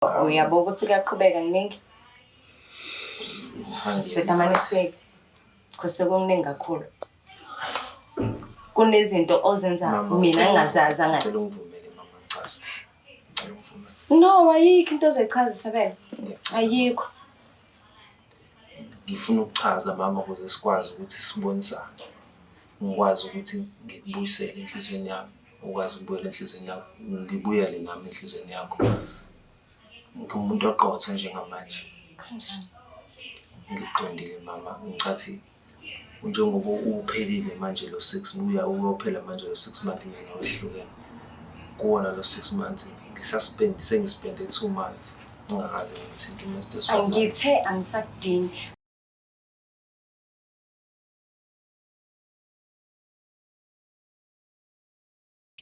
Uyabo ukuthi kuyaqhubeka kuningi. Siveda mane siyeke. Because sekukuningi kakhulu. Kunezinto ozenza mina ngingazazi angathi. Ngicela ungivumele mama ngichaze. Ngicela ungivumele. No, ayikho into ozoyichaza Sabelo. Ayikho. Ngifuna ukuchaza mama ukuze sikwazi ukuthi sibonisane. Ngikwazi ukuthi ngikubuyisele enhliziyweni yami, ukwazi ukubuyela enhliziyweni yakho, ngibuyele nami enhliziyweni yakho. Ngiwumuntu oqotho njengamanje. Kanjani? Ngiqondile mama, ngicathi njengoba uphelile manje lo 6 buya uyophela manje lo 6 month mina nawe sihlukene. Kuwona lo 6 months ngisaspend sengispende 2 months ngingakaze ngithinte umuntu wesifazane. Angithe angisakudingi.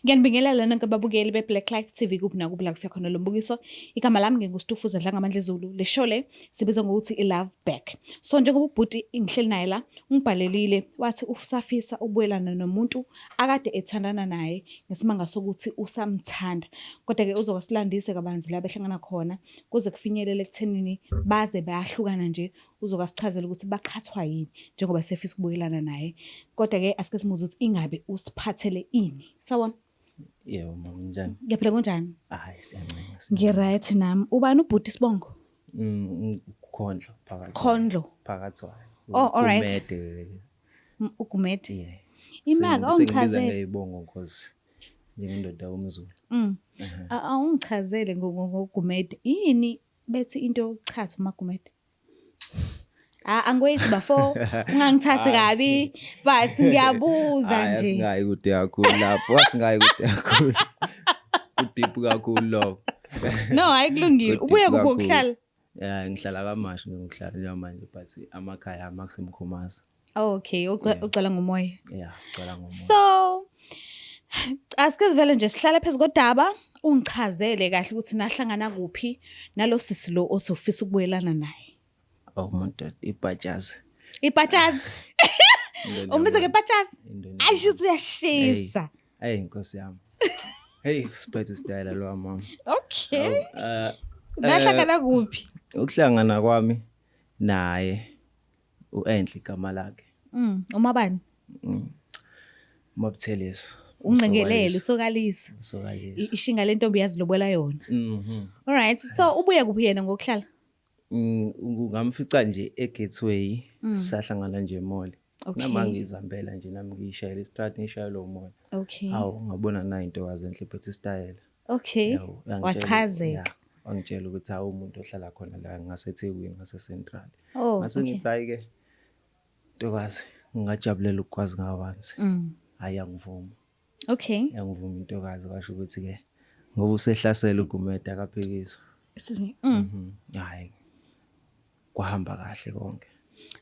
Ngiyanibingelela nonke babukeli be-Black Life TV kuphi nakuphi la kufika khona lo mbukiso. Igama lami nginguStufuza Dlangamandla Zulu. Le show le sibizwa ngokuthi i-Love Back. So njengoba ubhuti ngihleli naye la, ungibhalelile wathi usafisa ukubuyelana nomuntu akade ethandana naye ngesimanga sokuthi usamthanda. Kodwa-ke uzokasilandise kabanzi la behlangana khona kuze kufinyelele ekuthenini baze bayahlukana nje uzokasichazela ukuthi baqhathwa yini njengoba sefisa ukubuyelana naye kodwa-ke asike simuze ukuthi ingabe usiphathele ini sawona. Yebo mama, njani? Ngiyaphila, kunjani? Hayi, siyancenga. Ngi-right nami. Ubani ubhuti isibongo? Khondlo phakathi. Khondlo. Phakathi. Oh, all right. Gumede. Ugumede. Yeah. Imaka Sengibiza awungichazele. ngeyibongo cause njengendoda yomZulu. Awungichazele ngoGumede. Yini bethi into yokuchatha uMaGumede? Ah, angikwenzi bafo, ungangithathi kabi, but ngiyabuza Hhayi, nje. asingayi kude kakhulu lapho, asingayi kude kakhulu. Ku-deep kakhulu lokho. No, hayi kulungile. Ku-deep Ubuye kuphi kakhulu. ukuhlala? Ya, ngihlala KwaMashu ngihlala njengamanje but amakhaya ami akuseMkhomazi. Oh, okay, ucela ngomoya. Yeah, ucela ngomoya. So asike sivele nje sihlale phezu kodaba ungichazele kahle ukuthi nahlangana kuphi nalo sisi lo othi ufisa ukubuyelana naye. Oh madoda, ibhajazi. Ibhajazi. Umbiza ngebhajazi? Indonda Ayisho ukuthi uyashisa. Hey Nkosi yami. Hey, siphethe isitayela lo mama. Okay. Nahlangana kuphi? Ukuhlangana kwami naye uEnhle igama lakhe. Umabani? Mabuthelezi. Uncengelele usokalisa. Usokalisa. Ishinga lentombi yazilobela yona. All right. So ubuye kuphi yena ngokuhlala? Ungamfica nje eGateway, sahlangana nje emall. Okay. Nami angizihambela nje nami ngiyishayela istrad ngishayela umoya. Okay. Awu ngabona nayi intokazi enhle iphethe isitayela. Okay. Yabo, uyangitshela- Wachazeka. ya, wangitshela ukuthi hawu umuntu ohlala khona la ngaseThekwini ngase-Central. Oh, Ngase okay. ngithi hhayi-ke ntokazi ngingajabulela ukukwazi kabanzi. Hhayi yangivuma. Okay. Yangivuma intokazi kwasho ukuthi-ke ngoba usehlasela uGumede akaphikiswa. Hhayi kwahamba kahle konke.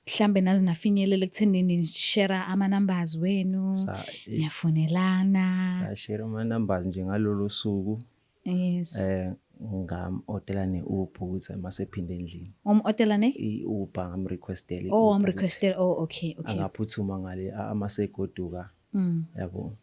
Mhlambe naze nafinyelela ekuthenini nishare ama numbers wenu. Niyafonelana. Sashare ama numbers nje ngalolo suku. Yes. Ngam-odela ne-Uber ukuthi masephinde endlini. Um-odela ne? I-Uber ngam-requestela. Oh, wam-requestela. Oh, okay, okay. Angaphuthuma ngale amasegoduka. Yabo.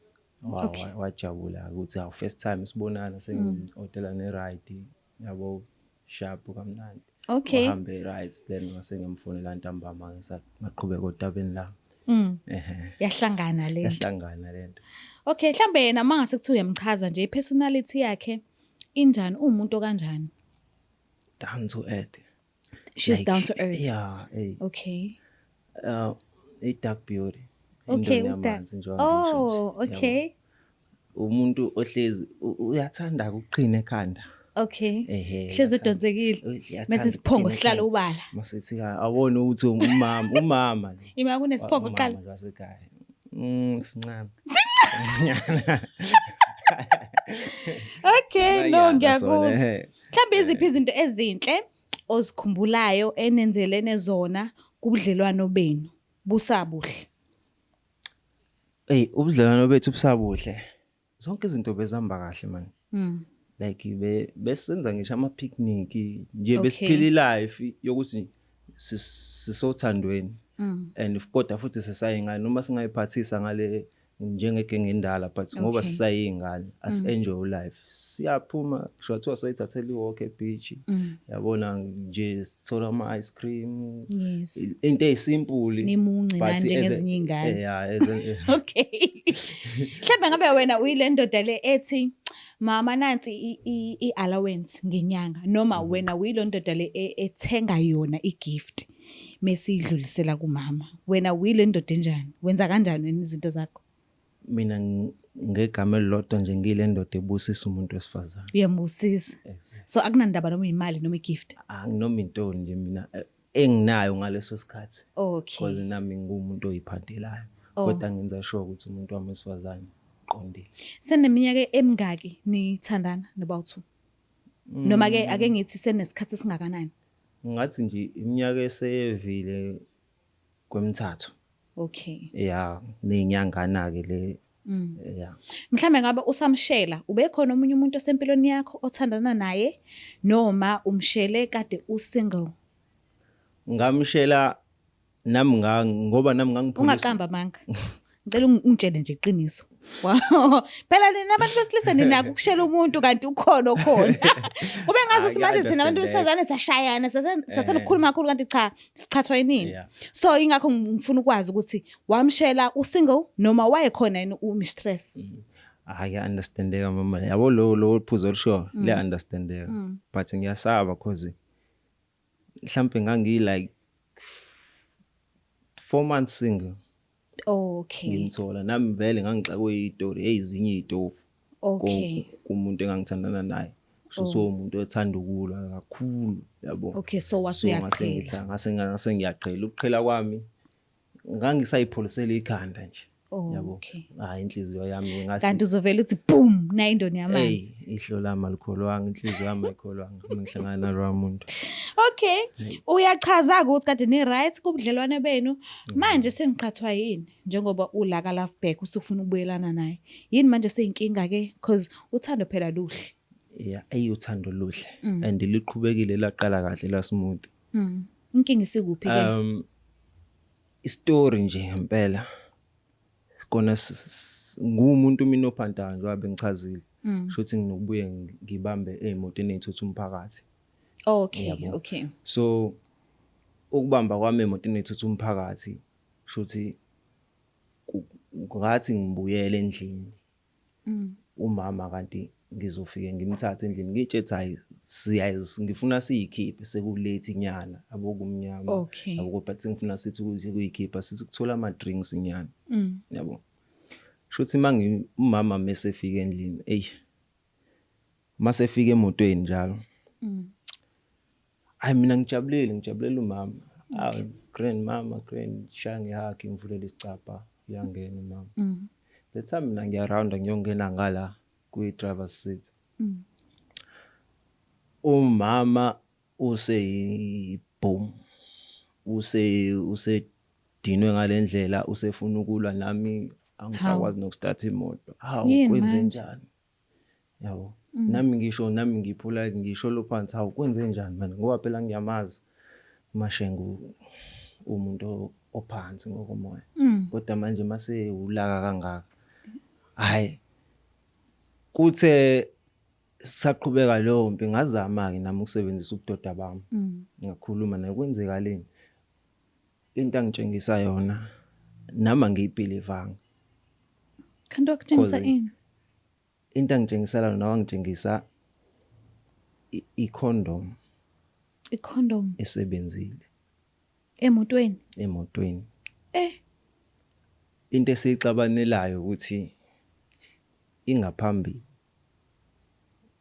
Wajabula ukuthi awu first time sibonana sengim-odela ne-ride. Yabo, sharp kamnandi. Okay. Wahambe right then ngase ngimfonela ntambama ngaqhubeka odabeni lami. Ehhe. Yahlangana lento. Yahlangana lento. Okay, mhlambe yena mangase kuthiwa uyamchaza nje ipersonality yakhe injani, uwumuntu okanjani? Down to earth. She's Like, down to earth. Yeah, hey. Okay. I dark beauty. Okay, Indoni uda- yamanzi njengoba ngisho nje. Oh, okay. Yabo. Umuntu ohlezi uyathanda ukuqina ekhanda. Okay. Ehhe, Hlezi uyathanda. edonsekile. Uyathanda Mase isiphongo ukuqina sihlala ekhanda. ubala. Masithi ka awone ukuthi umama, umama lo. Ima kunesiphongo Umama kuqala. nje wasekhaya. Sincane. Okay, no Sincanyana ngiyakuzwa. sona, ehhe. Mhlawumbe iziphi izinto ezinhle ozikhumbulayo enenzelene zona kubudlelwano benu busabuhle? Ey, ubudlelwano bethu busabuhle. Zonke izinto bezihamba kahle man. Like besenza ngisho ama picnic nje besiphila life yokuthi sisothandweni. And kodwa futhi sisayingane noma singayiphathisa ngale Njengegenge endala, but ngoba sisayingane, asi-enjoy life, siyaphuma, kusho kuthiwa soyithathela i-walk e-beach, yabona nje, sithola ama-ice cream, into eyisimple. Nimunce but nani njengezinye iy'ngane. Yeah, Okay. Mhlawumbe ngabe wena uyile ndoda le ethi, "Mama, nansi i-allowance ngenyanga," noma wena uyilo ndoda le ethenga yona i-gift mesiyidlulisela kumama. Wena uyile ndoda enjani? Wenza kanjani wena izinto zakho? Mina ngegama elilodwa nje, ngile ndoda ebusisa umuntu wesifazane. Uyambusisa. Exactly. So akunandaba noma imali noma i-gift. Anginoma intoni nje mina enginayo ngaleso sikhathi, because nami nguwumuntu oyiphandelayo, kodwa ngenza sure ukuthi umuntu wami wesifazane qondile. Seneminyaka emingaki nithandana nobawu-two? Noma ke ake ngithi senesikhathi esingakanani? Ngathi nje iminyaka eseyevile kwemithathu. Ya, neyinyangana-ke le, ya. Mhlambe ngabe usamshela ubekhona omunye umuntu osempilweni yakho othandana naye, noma umshele kade usingle? Ngamshela nami ngoba nami ngangipholisa. Ungaqamba amanga. Ngicela ungitshele nje iqiniso. Phela nina abantu besilisa ninako ukushela umuntu kanti ukhona okhona. Kube ngazi manje thina abantu besifazane sashayana, sathanda ukukhuluma kakhulu, kanti cha, siqhathwa yinini. So ingakho ngifuna ukwazi ukuthi wamshela usingle noma wayekhona yini umistress. Hayi, understandeka mama, yabo, lo phuzo olusho liya understandeka, but ngiyasaba cause mhlambe ngangi like 4 months single. Ngimthola nami vele ngangixakwe izitori ezinye izitofu kumuntu engangithandana naye. So umuntu othanda ukulwa kakhulu, yabo. Okay, so So wase ngase uyaqhela. Ngithi ngase ngiyaqhela. Ukuqhela kwami, ngangisayipholisela ikhanda nje, yabo. Hayi, inhliziyo yami ngase Kanti uzovela uthi boom, na indoni yamanzi. Hey, ihlo lami alikholwanga, inhliziyo yami ayikholwanga uma ngihlangana nalowa muntu. Okay. Uyachaza ukuthi kade ni right kubudlelwane benu. Manje seniqhathwa yini? Njengoba ula ka Love Back usufuna ukubuyelana naye. Yini manje seyinkinga ke? Cause uthando phela luhle. Yeah, eyi, uthando luhle and liqhubekile, laqala kahle, la smooth. Inkinga isikuphi ke? Istory nje ngempela kona ngumuntu mina ophantayo, njengoba bengichazile, shuthi nginokubuye ngibambe ey'motweni ey'thutha umphakathi. Yabo. So ukubamba kwami emotweni ethutha umphakathi, shuthi ngathi ngibuyele endlini, umama kanti ngizofike ngimthathe endlini, ngitshe hayi, siya ngifuna siyikhiphe, sekulethi inyana, yabo, kumnyama, yabo, but sengifuna sithi ukuthi kuyikhipha, sithi kuthola ama drinks inyana, yabo. Shuthi mangi umama mesefika endlini, ey, masefika emotweni njalo, hayi, mina ngijabulile, ngijabulela umama. Ah, grand mama, grand, shaya ngehug, ngivulele isicabha, uyangena umama. The time mina ngiyarounda, ngiyongena ngala kwi-driver's seat, umama useyi-boom, usedinwe ngalendlela, usefuna ukulwa nami, angisakwazi nokustarta imoto. Hawu! Yini Kwenze manje? njani, yabo? Nami ngisho, nami ngiphula, ngisho lo phansi, hawu, kwenze njani manje? Ngoba phela ngiyamazi uMashengu, umuntu ophansi ngokomoya, kodwa manje mase ulaka kangaka, hayi, kuthe saqhubeka leyo mpi, ngazama-ke nami ukusebenzisa ubudoda bami, ngakhuluma naye, kwenzekaleni? Into angitshengisa yona nami angiyibhilivanga. Kanti wakutshengisa Cause ini? Into angitshengisela yona, wangitshengisa i-condom. I-condom. Esebenzile. Emotweni. Emotweni. Eh. Into esiyixabanelayo ukuthi ingaphambili.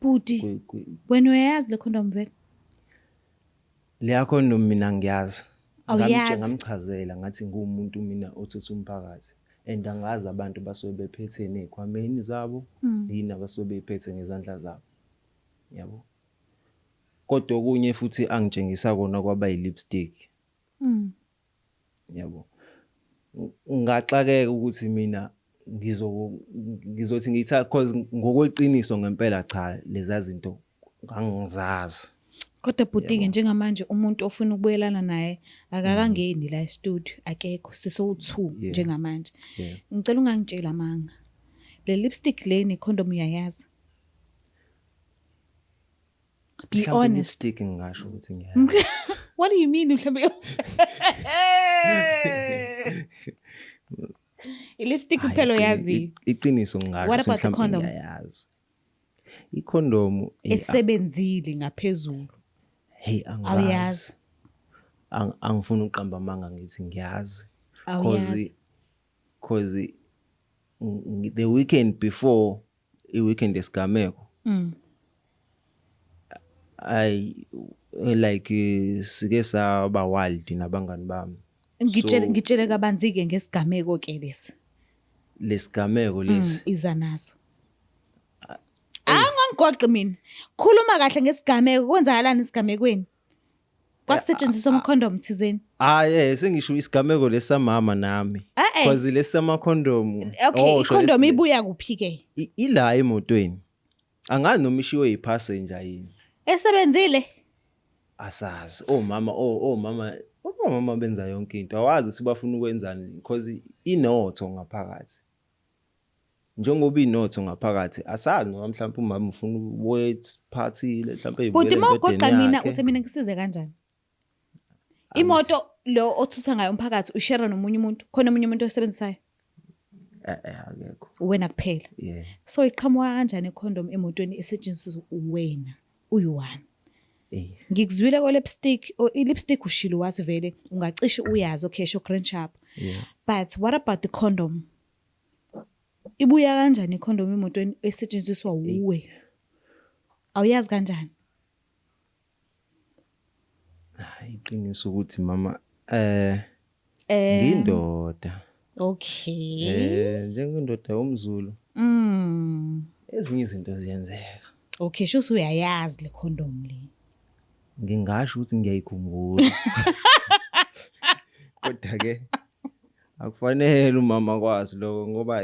Bhuti, wena uyayazi le condom vele? Leya condom mina ngiyazi. Awuyazi? Ngamchazela ngathi nguwumuntu mina othutha umphakathi and angazi abantu basuke bephetheni ey'khwameni zabo, yini abasuke beyiphethe ngezandla zabo, yabo. Kodwa okunye futhi angitshengisa kona kwaba yi-lipstick, yabo. Ngaxakeka ukuthi mina ngizothi ngiyithatha, cause ngokweqiniso ngempela cha, leza zinto ngangizazi. Kodwa bhuti-ke njengamanje umuntu ofuna ukubuyelana naye akakangeni la e-studio, akekho, sisowu-two njengamanje. Ngicela ungangitsheli amanga. Le lipstick le ne-condom uyayazi? Be Mhlawumbe honest. lipstick ngingasho ukuthi ngiyazi. What do you mean mhlawumbe? I-lipstick Hhayi, kuphela oyaziyo. Iqiniso ngingasho What ukuthi about the mhlawumbe condom? ngiyayazi. Ikhondomu Esebenzile ngaphezulu. Hey, Awuyazi. angazi. Angifuni ukuqamba amanga ngithi ngiyazi. Awuyazi. Cause the weekend before i-weekend esigameko. I like sike saba wild nabangani bami. Ngitshele, ngitshele kabanzi ke ngesigameko ke lesi. Lesigameko lesi. Iza naso. Angangigoqi mina. Khuluma kahle ngesigameko, kwenzakalani esigamekweni? Kwakusetshenziswa ama-condom thizeni. Ah yeah, sengisho isigameko lesamama nami. Cause lesama condom. Okay, Oh, sho i-condom ibuya kuphi ke? Ila emotweni. Angazi noma ishiwe yipassenger yini. Esebenzile? Asazi. Omama, oh omama, omama benza yonke into. Awazi ukuthi bafuna ukwenzani because inotho ngaphakathi. Njengoba inotho ngaphakathi, asazi noma mhlawumbe umama ufuna ubuye phathile mhlawumbe Bhuti eyibuyele uma ugoqa endodeni mina yakhe. uthi mina ngisize kanjani? Imoto lo othutha ngayo umphakathi ushare nomunye umuntu, khona omunye umuntu osebenzisayo? Akekho. Wena kuphela. Yeah. So iqhamuka kanjani icondom emotweni esetshenziswa uwena uyi-one? Ngikuzwile ko lipstick, i-lipstick ushilo wathi vele ungacishe uyazi, okay, sho grand sharp. Yeah. But what about the condom? Ibuya kanjani icondom emotweni esetshenziswa wuwe? Awuyazi kanjani? Hayi, iqiniso ukuthi mama ngiyindoda. Okay. Njengendoda yomZulu. Ezinye izinto ziyenzeka. Okay, sho uyayazi le condom le. Ngingasho ukuthi ngiyayikhumbula. Kodwa ke akufanele umama akwazi lokho ngoba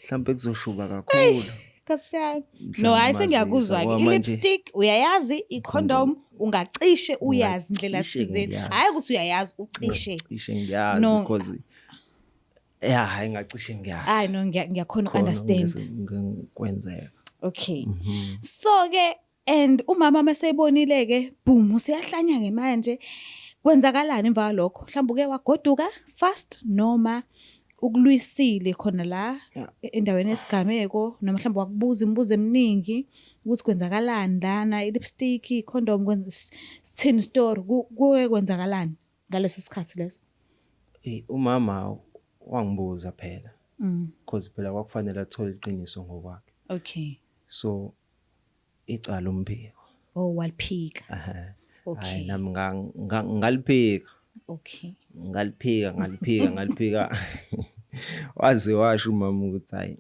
mhlambe kuzoshuba kakhulu. Nkosi yami. No, hayi sengiyakuzwa ke. I-lipstick uyayazi, i-condom ungacishe uyazi indlela thizeni. Hayi ukuthi uyayazi, ucishe. Cishe ngiyazi because yeah, hayi ngacishe ngiyazi. Hayi no, ngiyakhona understand. Kwenzeka. Okay. So ke and umama maseyibonile ke boom useyahlanya ke manje. Kwenzakalani emva kwalokho? Mhlawumbe uke wagoduka fast noma ukulwisile khona la endaweni yesigameko, noma mhlawumbe wakubuza imibuzo eminingi ukuthi kwenzakalani lana, i-lipstick, i-condom, sithini story, kuke kwenzakalani ngaleso sikhathi leso? Umama wangibuza phela. Because phela kwakufanele athole iqiniso ngokwakhe. Okay. So icala umbiko. Oh, waliphika. Okay. Hayi nami ngaliphika. Okay. Ngaliphika, ngaliphika, ngaliphika. Waze washo umama ukuthi hayi.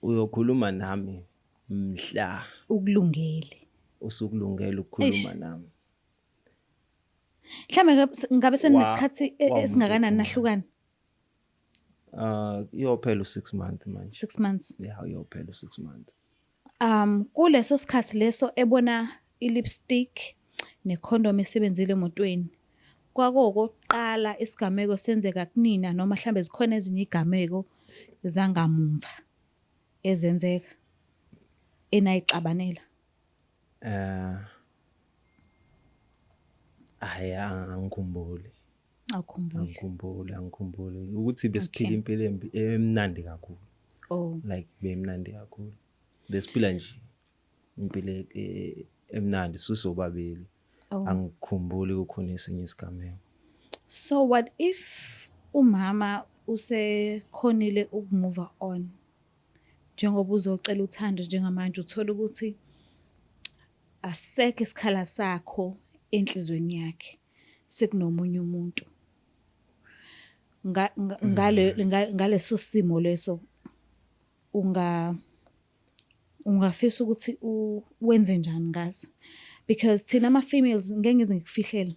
Uyokhuluma nami mhla ukulungele. Usukulungele ukukhuluma nami. Mhlambe ngabe seninesikhathi esingakanani nahlukana? Iyophela u6 months manje. 6 months. Yeah, iyophela u6 months. Kuleso sikhathi leso ebona i-lipstick ne-condom esebenzile emotweni, kwakuwokokuqala isigameko senzeka kunina noma mhlambe zikhona ezinye igameko zangamumva ezenzeka enayixabanela? Hayi, angikhumbuli. Awukhumbuli. Angikhumbuli, angikhumbuli ukuthi besiphila impilo emnandi kakhulu. Oh. Like bemnandi kakhulu. Besiphila nje impilo emnandi sisobabili. Oh. Angikhumbuli kukhona esinye isigameko. So what if umama usekhonile ukumove on? Njengoba uzocela uthando njengamanje uthola ukuthi asekho isikhala sakho enhlizweni yakhe, sekunomunye umuntu. Ngaleso simo leso ungafisa ukuthi wenze njani ngaso? Because thina ama females ngeke ngize ngikufihlele.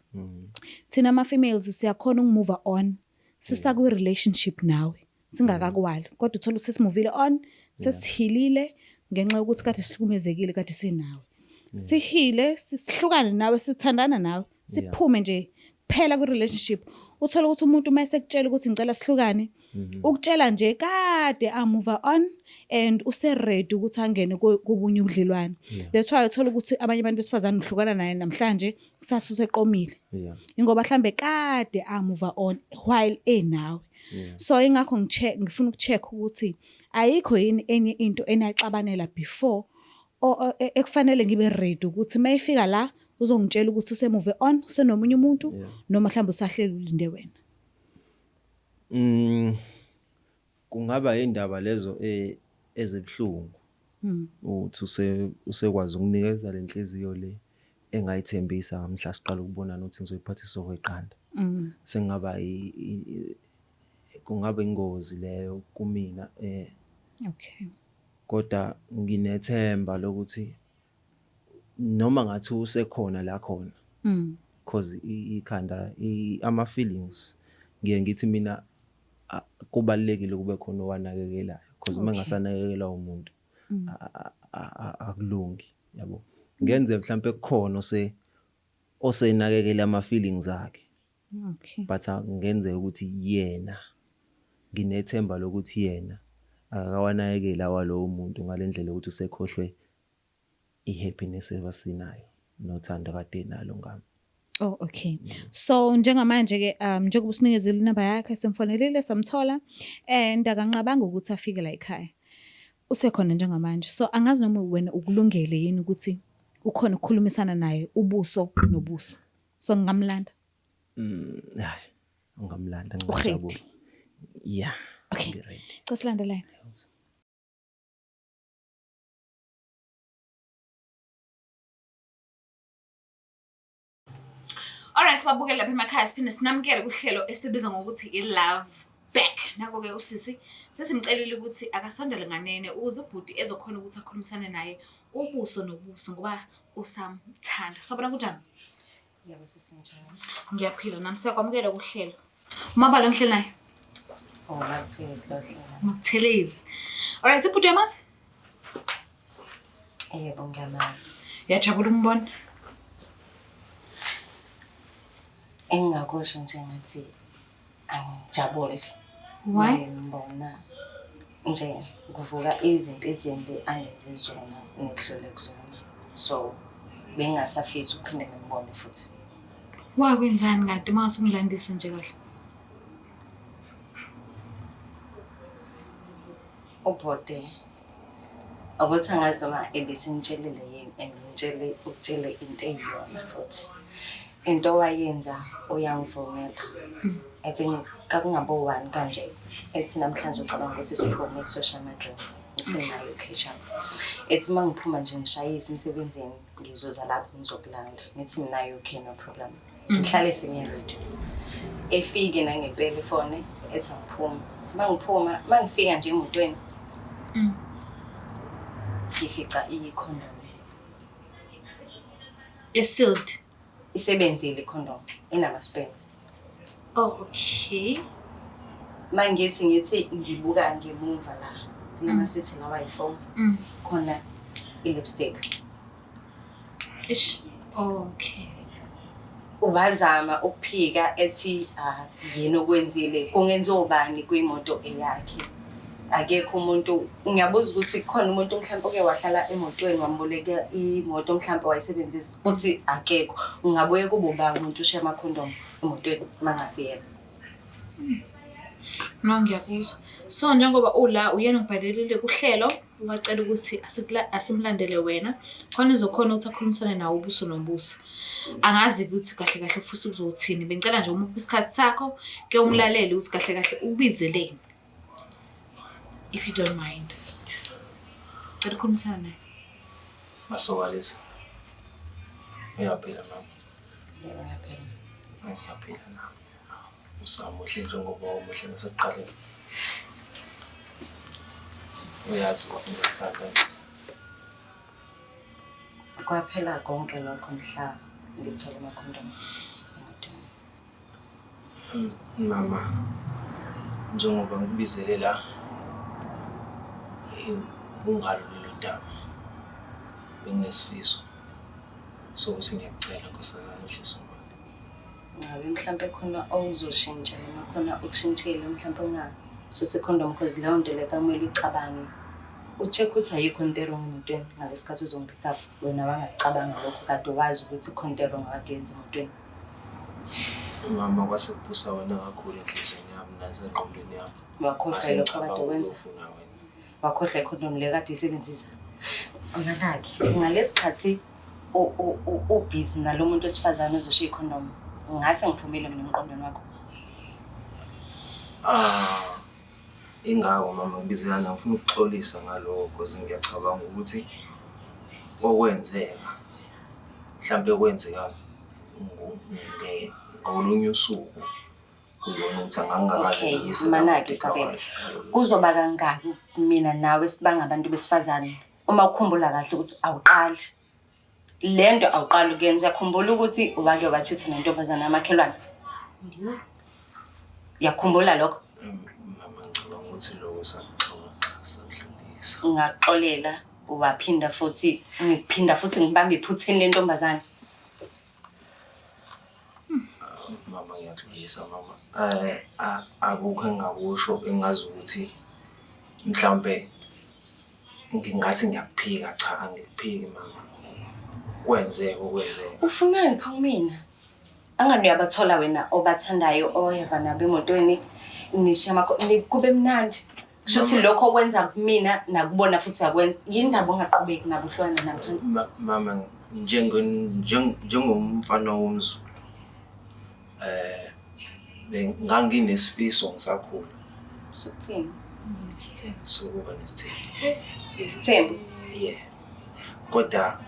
Thina ama females siyakhona ukumove on sisakwi relationship nawe singakakwali, kodwa uthola ukuthi sesimuvile on, sesihilile ngenxa yokuthi kade sihlukumezekile kade sinawe. Sihile, sihlukane nawe, sithandana nawe. Siphume nje phela kwi-relationship. Uthola ukuthi umuntu uma esekutshela ukuthi ngicela sihlukane, ukutshela nje kade a-move on and use-ready ukuthi angene kobunye ubudlelwane. That's why uthola ukuthi abanye abantu besifazane uhlukana naye namhlanje, kusasa useqomile. Ingoba mhlambe kade a-move on while enawe. So ingakho ngi-check, ngifuna uku-check ukuthi ayikho yini enye into enaxabanela before ekufanele ngibe ready ukuthi mayifika la uzongitshela ukuthi use-move on, usenomunye umuntu, noma mhlawumbe usahleli ulinde wena. Kungaba indaba lezo ezibuhlungu. Uthi usekwazi ukunikeza lenhliziyo le engayithembisa mhla siqala ukubonana ukuthi ngizoyiphathisa okweqanda. Sengaba kungaba ingozi leyo kumina Kodwa nginethemba lokuthi noma ngathi usekhona la khona. Because ikhanda ama feelings ngiye ngithi mina kubalekile kube khona owanakekelayo, because uma engasanakekela umuntu akulungi, yabo. Ngenze mhlawumbe kukhona osenakekela ama feelings akhe. But kungenzeka ukuthi yena, nginethemba lokuthi yena akakawanakekeli awalowo muntu ngalendlela ukuthi usekhohlwe i-happiness ebasinayo nothando kade enalo ngami. Oh, okay. So njengamanje ke njengoba usinikezile inamba yakhe, simfonelile, samthola and akanqabanga ukuthi afike la ekhaya. Usekhona njengamanje. So angazi noma wena ukulungele yini ukuthi ukhona ukukhulumisana naye ubuso nobuso. So ngingamlanda. Hayi, ungamlanda. U-ready? Ngingajabula. Yeah. Okay. Ngi-ready. Cha, silandelane. Alright, sibabukele lapha emakhaya, siphinde sinamukele kuhlelo esibiza ngokuthi i-Love Back. Nako-ke usisi sesimcelile ukuthi akasondele nganene ukuze ubhuti ezokhona ukuthi akhulumisane naye ubuso nobuso ngoba usamthanda. Sabona, kunjani? Yebo sisi, njani? Ngiyaphila nami, siyakwamukela kuhlelo. Umabalo ngihleli naye. Oh, ngakuthini kulohlela. Mabuthelezi. Alright, ubhuti uyamazi? Yebo, ngiyamazi. Uyajabula umbona? Engingakusho nje ngathi angijabule. Why? Ngibona nje kuvuka izinto ezimbi angenze zona ngidlule kuzona. So bengingasafisi ukuphinde ngimbone futhi. Wakwenzani kanti, uma ngase ungilandise nje kahle? Ubhode ukuthi angazi noma ebesengitshelile yini and ngitshele ukutshele into eyiyona futhi. Into owayenza uyangivumela. I think kakungabo one kanje, ethi namhlanje ucabanga ukuthi siphume social address. Ngithi nayo, okay, sharp. Ethi uma ngiphuma nje ngishayise emsebenzini ngizoza lapho ngizokulanda. Ngithi mina, okay, no problem. Ngihlale sengi-ready. Efike nangempela ifone ethi angiphuma. Uma ngiphuma, uma ngifika nje emotweni ngifica i-condom. E-sealed. Isebenzile i-condom, inama-sperms. Oh, okay. Mangithi ngithi ngibuka ngemuva la kunama-seat lawa ayi-four, khona i-lipstick. Ish. Okay. Wazama ukuphika ethi ah, yena okwenzile, kungenziwa ubani kwimoto eyakhe. Akekho umuntu, ngiyabuza ukuthi kukhona umuntu mhlawumbe oke wahlala emotweni wamboleka imoto mhlawumbe wayisebenzisa, uthi akekho. Ungabuye kube ubani umuntu ushiya amakhondomu emotweni mangasiyena? No, ngiyakuzwa. So njengoba ula uyena ngibhalelile kuhlelo, wacela ukuthi asimlandele wena khona izokhona ukuthi akhulumisane nawe ubuso nobuso. Angazi ukuthi kahle kahle ufisa ukuzothini. Bengicela nje umuphe isikhathi sakho ke umlalele ukuthi kahle kahle ukubizeleni. If you don't mind. Cela ukukhulumisana naye. Masokalisa. Uyaphila mama? Yebo, ngiyaphila. Ngiyaphila nami. Usamuhle njengoba umuhle nasekuqaleni. Uyazi ukuthi ngiyakuthanda ngithi. Kwaphela konke lokho mhla ngithola amakhondomu emotweni. Mama, njengoba ngikubizele la, kungalo lolu daba, benginesifiso. Sokuthi ngiyakucela nkosazana uhlise umoya. Ngabe mhlampe khona owuzoshintsha noma khona okushintshile mhlampe ungasusa ikhondomu cause leyo nto leyo kamele uyicabange. U-check ukuthi ayikho into e-wrong emotweni ngalesi khathi uzongi-pick up. Wena wangakucabanga lokho kade wazi ukuthi ikhona into e-wrong akade uyenza emotweni. Mama kwase kubusa wena kakhulu enhliziyweni yami nasengqondweni yami. Wakhohlwa Ngase yilokho ngicabanga akade wenza. ukuyofuna wena. Wakhohlwa ikhondomu leyo kade uyisebenzisa. Manake, ngalesi khathi ubhizi nalo muntu wesifazane ozoshiya ikhondomu, ngase ngiphumile mina emqondweni wakho. Ah, ingako mama ngibizelana ngifuna ukuxolisa ngalokho because ngiyacabanga ukuthi okwenzeka mhlampe kwenzeka ngolunye usuku uyibona ukuthi angangakaze Okay, ngiyise manake lapho Sabelo. ngalolu Kuzoba kangaki mina nawe sibanga abantu besifazane uma ukhumbula kahle ukuthi awuqali. Le nto awuqali ukuyenza, uyakhumbula ukuthi wake wachitha nentombazane yamakhelwane? Uyakhumbula lokho? Mama ngicabanga ukuthi lokho sakuxoxa sakudlulisa. Ngakuxolela waphinda futhi ngiphinda futhi ngibambe iphutheni lentombazane. Mama ngiyaxolisa mama. Akukho engingakusho engazi ukuthi mhlampe ngingathi ngiyakuphika, cha angikuphiki mama. Kwenzeka okwenzeka. Ufunani pha kumina? Angani uyabathola wena obathandayo oheva nabo emotweni nishiya kube mnandi. Kusho ukuthi lokho okwenza kumina nakubona futhi uyakwenza. Yini ndaba ungaqhubeki nabo uhlukane nabo phansi? Mama njengomfana womZulu nganginesifiso ngisakhula. Sokuthini? Sokuba nesithembu. Isithembu? Yeah. Kodwa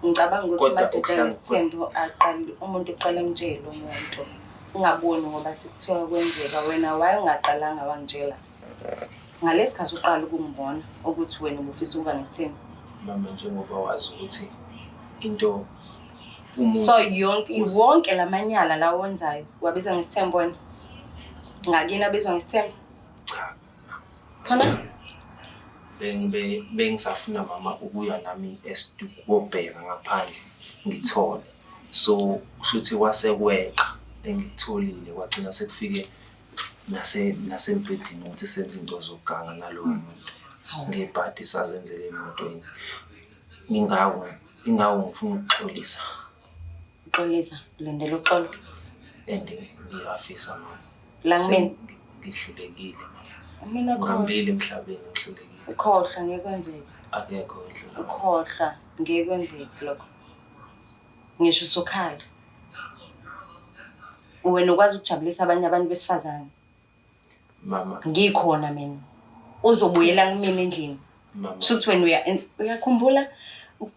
ngicabanga ukuthi amadoda anesithembu aqali umuntu uqala emtshele umuntu. Ungaboni ngoba sekuthiwa kwenzeka wena waye ungaqalanga wangitshela. Ngalesi khathi uqala ukungibona ukuthi wena ubufisa ukuba nesithembu. Mama njengoba wazi ukuthi into umuntu So yonke wonke lamanyala lawo wenzayo wabiza ngesithembu wena. Ngakini abizwa ngesithembu? Cha. Khona? Bengisafuna mama ukuya nami esitubheka ngaphandle ngithole. So kushuthi kwasekweqa engikutholile kwagcina sekufike nasembhedeni ukuthi senze into zokuganga nalowo muntu. Ngebhadi sazenzele emotweni. Ingako ngifuna ukuxolisa. Uxolisa, ulindele uxolo. And ngiyafisa mama. La kumina ngihlulekile mama. Mina ngihambile emhlabeni ngihlulekile. Ukhohlwa ngeke kwenzeke. Akekho odlula. Ukhohlwa ngeke kwenzeke lokho. Ngisho usukhala. Wena ukwazi ukujabulisa abanye abantu besifazane. Mama ngikhona mina. Uzobuyela kumina endlini. Mama. Shuthi wena uyakhumbula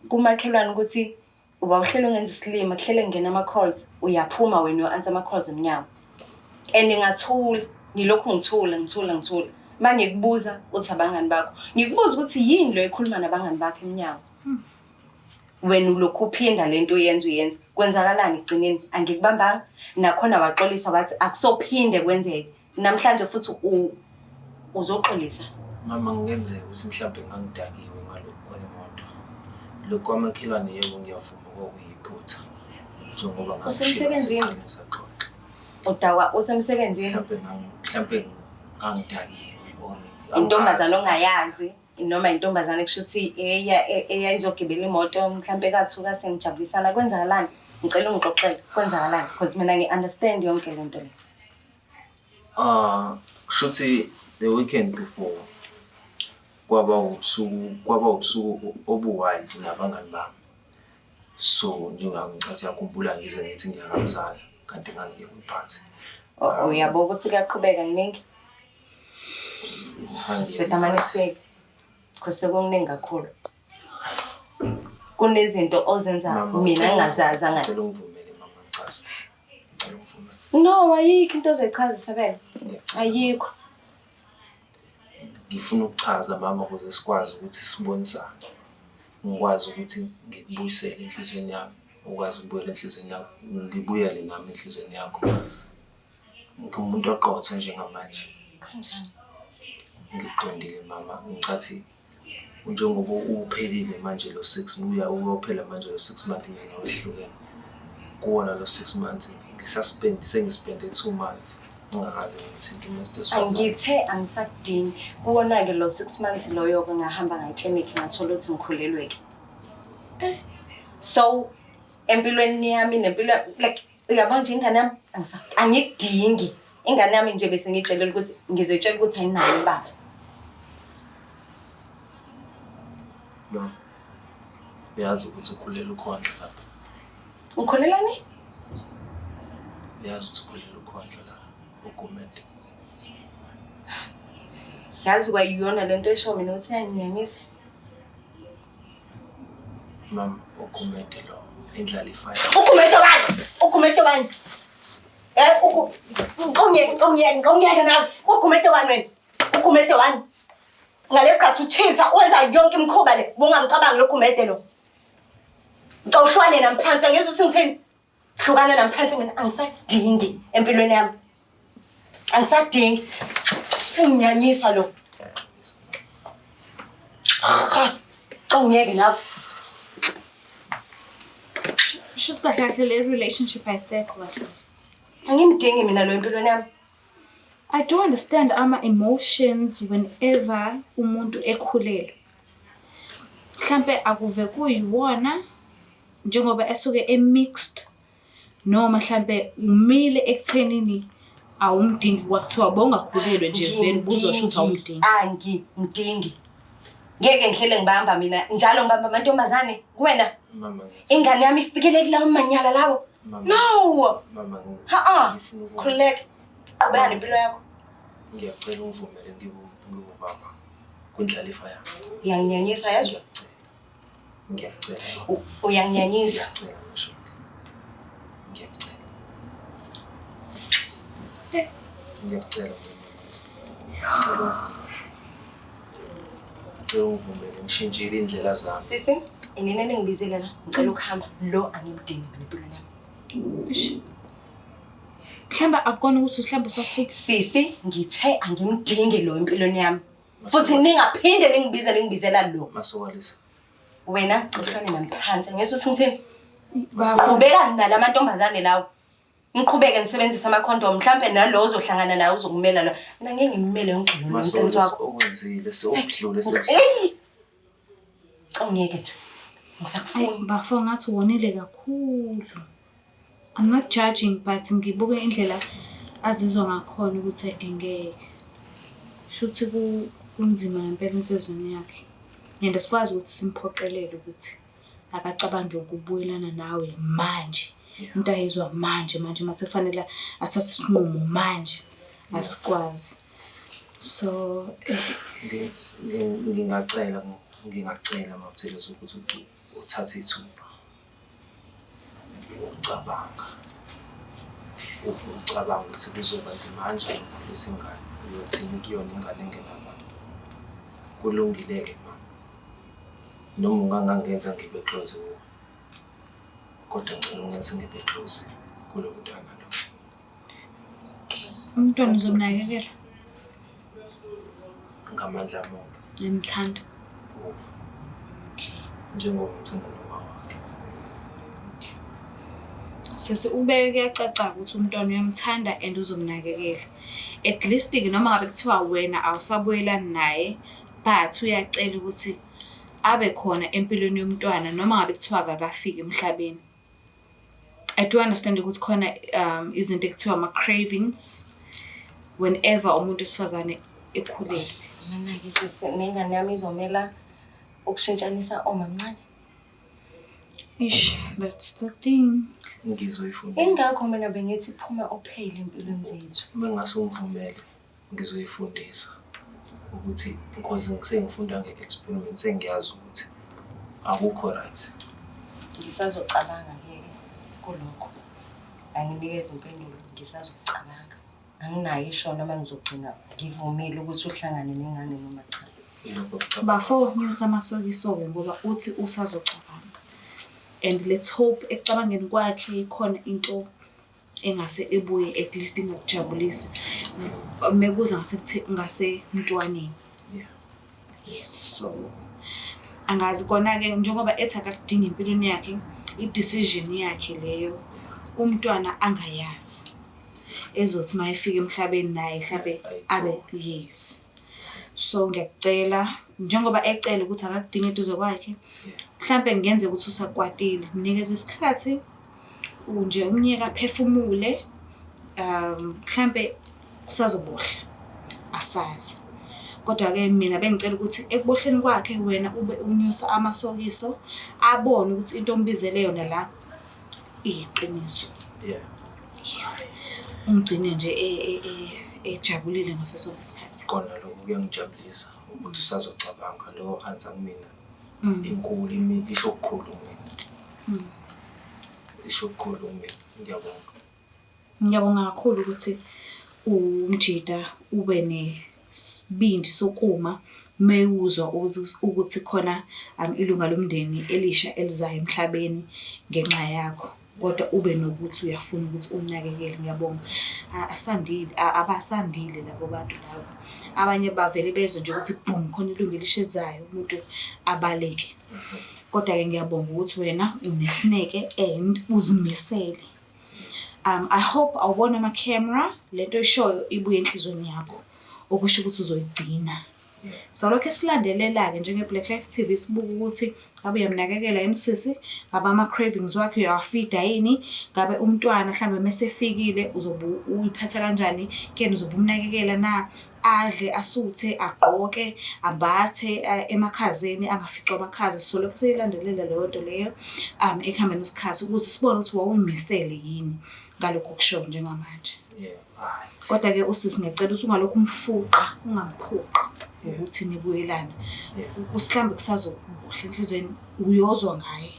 kumakhelwane ukuthi wawuhlele ungenza isilima kuhlele ngena ama calls uyaphuma wena uyo-answer ama calls emnyango. And ngathula, ngilokhu ngithula ngithula ngithula. Mangikubuza uthi abangani bakho. Ngikubuza ukuthi yini lo ekhuluma nabangani bakho emnyango. Wena ulokhu uphinda lento uyenza uyenza. Kwenzakalani ekugcineni? Angikubambanga. Nakhona waxolisa wathi akusophinde kwenzeke. Namhlanje futhi uzoxolisa. Mama ngenzeka ukuthi mhlambe ngangidakiwe ngalokhu kwemoto. Lokhu kwamakhelwane yebo ngiyavuma kwakuyiphutha. Njengoba usemsebenzini. Udawa usemsebenzini. Mhlambe ngangidakiwe or intombazana ongayazi noma intombazane kusho ukuthi eyayizogibela imoto mhlambe kathuka senijabulisana kwenzakalani? Ngicela ungixoxele kwenzakalani because mina ngi-understand yonke lento le. Kushuthi the weekend before kwaba ubusuku obuwild nabangani bami. So njengangicathi yakhumbula ngize ngithi ngiyakamzala kanti ngangiye kwiphathi. Uyabo ukuthi kuyaqhubeka kuningi. Sifetha mane siyeke. Because sekukuningi kakhulu. Kunezinto ozenza mina ngingazazi angathi. Ngicela ungivumele mama ngichaze. Ngicela ungivumele. No, ayikho into ozoyichaza Sabelo. Ayikho. Ngifuna ukuchaza mama ukuze sikwazi ukuthi sibonisane. Ngikwazi ukuthi ngikubuyisele enhliziyweni yami, ukwazi ukubuyela enhliziyweni yakho, ngibuyele nami enhliziyweni yakho. Ngiwumuntu oqotho njengamanje. Kanjani? Ngiqondile mama, ngicathi Njengoba uphelile manje lo 6 uya uyophela manje lo 6 months mina nawe sihlukene. Kuwona lo 6 months ngisaspend sengispende 2 months ngingakaze ngithinte umuntu wesifazane. Angithe angisakudingi. Kuwona-ke lo 6 months loyo-ke ngahamba ngaya eklinikhi ngathola ukuthi ngikhulelwe-ke. So empilweni yami nempilo like uyabona nje ingane yami angikudingi. Ingane yami nje bese ngiyitshelile ukuthi ngizoyitshela ukuthi ayinaye ubaba. Mama, uyazi ukuthi ukhulela ukhondlo lapha. Ukhulelani? Uyazi ukuthi ukhulela ukhondlo la, uGumede. Yazi kwayiyona lento esho mina ukuthi iyanginyanyisa. Mama, uGumede lo, indlalifa. Ugumede bani? Ugumede bani? Eh, ugu ngqongiyeke ngqongiyeke ngqongiyeke nawe. Ugumede wani wena? Ugumede wani? Ngalesikhathi uchitha wenza yonke imikhuba le, bungamcabangi lo Gumede lo. Ngicela uhlukane nami phansi, angizwa ukuthi ngithini. Hlukana nami phansi mina angisadingi empilweni yami. Angisadingi. Unginyanyisa lo. Ha, Ngiyeke nawe. Shuthi kahle kahle le relationship ayisekho kahle. Angimdingi mina lo empilweni yami. I do understand ama-emotions whenever umuntu ekhulelwe. Mhlampe akuve kuyiwona njengoba esuke e-mixed noma mhlampe umile ekuthenini awumdingi kwakuthiwa bowungakhulelwe nje vele ubuzosho ukuthi awumdingi. Angimdingi. Ngeke ngihlele ngibamba mina njalo ngibamba amantombazane kuwena. Mama ngithi. Ingane yami ifikele kulawo manyala lawo. Mama. No. Mama Ha-a. ngifuna ukuba Khululeka. Qhubeka nempilo yakho. ngiyacela ungivumele ngibe ubaba kwindlalifa yami. Uyanginyanyisa yazi. Ngiyacela. Uyanginyanyisa. Ngiyacela Mashenge. Ngiyacela. Ngiyacela mama. Ngicela ungivumele ngishintshile indlela zami. Sisi, inini eningibizile la? Ngicela ukuhamba. Lo angimdingi mina empilweni yami. Eish. Mhlawumbe akukona ukuthi mhlawumbe usathuka. Sisi, ngithe angimdingi lo empilweni yami. Futhi ningaphinde ningibize ningibizela lo. Masukwalisa. Wena uhlale nami phansi. Ngizwe ukuthi ngithini? Bafo. Qhubeka nalamantombazane lawo. Ngiqhubeke ngisebenzise amakhondomu mhlampe nalo ozohlangana naye uzokumela lo. Mina ngeke ngimele yonke lo nonsense Masukwalisa wakho. okwenzile sewudlule sekudlule. Eyi! Ungiyeke nje. Ngisakufuna. Ayi bafo ngathi wonile kakhulu. I'm not judging but ngibuke indlela azizwa ngakhona ukuthi engeke. Shuthi kunzima ngempela enhliziyweni yakhe. And asikwazi ukuthi simphoqelele ukuthi akacabange ukubuyelana nawe manje. Into ayizwa manje manje mase kufanele athathe isinqumo manje. Asikwazi. So Ngingacela ngingacela Mabuthelezi ukuthi uthathe ithuba ukucabanga ucabanga ukuthi kuzoba nzima kanjani ukukhulisa ingane, uyothini kuyona ingane engenababa. Kulungile-ke ma, noma ungangangenza ngibe close kuwe, kodwa ngicela ungenze ngibe close kulo mntwana lo. Umntwana uzomnakekela? Ngamandla ami wonke. Uyamthanda? Okay. Njengoba ngithanda noma wakhe. Sisi ukubeke kuyacaca ukuthi umntwana uyamthanda and uzomnakekela. At least-ke noma ngabe kuthiwa wena awusabuyelani naye but uyacela ukuthi abe khona empilweni yomntwana noma ngabe kuthiwa akakafiki emhlabeni. I do understand ukuthi khona izinto ekuthiwa ama-cravings whenever umuntu wesifazane ekhulelwe. Mina-ke sisi nengane yami izomela ukushintshanisa omamncane. Ish, that's the thing. Ngizoyifundisa. Ingakho mina bengithi phuma uphele empilweni zethu. Uma ngingase ungivumele ngizoyifundisa ukuthi because sengifunda nge-experiment sengiyazi ukuthi akukho right. Ngisazocabanga-ke kulokho. Anginikeze impendulo, ngisazocabanga. Anginayo isho noma ngizogcina ngivumile ukuthi uhlangane nengane noma cha. Ilokho kucabanga. Bafo nyusa amasokiso-ke ngoba uthi usazocabanga. And let's hope ekucabangeni kwakhe ikhona into engase ibuye at least ingakujabulisa. Mekuza ngasemntwaneni. Yeah. Yes, so Angazi kona-ke njengoba ethi akakudingi empilweni yakhe, i-decision yakhe leyo umntwana angayazi. Ezothi uma efika emhlabeni naye mhlampe abe yes. So ngiyakucela njengoba ecela ukuthi akakudingi eduze kwakhe, mhlampe kungenzeka ukuthi usakwatile, mnikeze isikhathi nje umyeke aphefumule mhlampe kusazobohla asazi. Kodwa-ke mina bengicela ukuthi ekubohleni kwakhe wena ube unyusa amasokiso abone ukuthi into ombizele yona la iyiqiniso. Yeah. Yes. Umgcine nje e, e, e, ejabulile ngaso sonke isikhathi. Kona lokho kuyangijabulisa ukuthi usazocabanga leyo answer kumina. Inkulu imi isho okukhulu kumina. Isho okukhulu kumina. Ngiyabonga. Ngiyabonga kakhulu ukuthi umjita ube nesibindi sokuma mewuzwa ukuthi khona ilunga lomndeni elisha elizayo emhlabeni ngenxa yakho kodwa ube nokuthi uyafuna ukuthi unakekele. Ngiyabonga. Asandile, abasandile labo bantu labo. Abanye bavele bezwe nje ukuthi bhum khona ilunga elisha elizayo umuntu abaleke. Kodwa-ke ngiyabonga ukuthi wena unesineke and uzimisele. I hope awubona ama-camera lento oyishoyo ibuye enhliziyweni yakho okusho ukuthi uzoyigcina. So lokho esilandelela-ke njenge-Black Life TV sibuka ukuthi ngabe uyamnakekela yini usisi, ngabe ama-cravings wakhe uyawafida yini, ngabe umntwana mhlawumbe mesefikile uzobe uyiphatha kanjani kuyena uzobe umnakekela na, adle asuthe agqoke ambathe emakhazeni angaficwa amakhaza. So lokho siyilandelela leyo nto leyo ekuhambeni kwesikhathi ukuze sibone ukuthi wawuyimisele yini ngalokhu okushoyo njengamanje. Kodwa-ke usisi ngiyacela ukuthi ungalokhu umfuqa, ungamphuqi ngokuthi nibuyelane. Mhlawumbe kusazokuhle enhliziyweni uyozwa ngaye.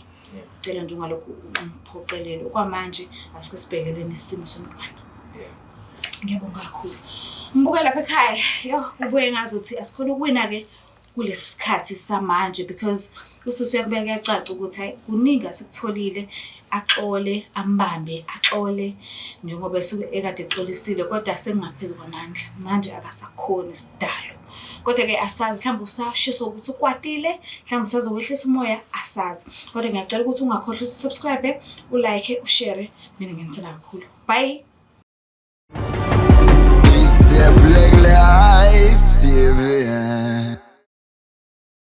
Cela nje ungalokhu umphoqelele. Okwamanje asike sibhekelene isimo somntwana. Ngiyabonga kakhulu. Ngibuke lapha ekhaya, yo kubuye ngazuthi asikhona ukuwina-ke kulesi sikhathi samanje because usisi uyakubeka kuyacaca ukuthi hayi kuningi asekutholile axole ambambe axole njengoba esuke ekade exolisile kodwa sekungaphezu kwamandla manje akasakhoni isidalo. Kodwa-ke asazi mhlawumbe usashiswa ukuthi ukwatile mhlawumbe usazowehlisa umoya asazi. Kodwa ngiyacela ukuthi ungakhohlwa ukuthi usubscribe, ulike, ushare mina nginithanda kakhulu. Bye.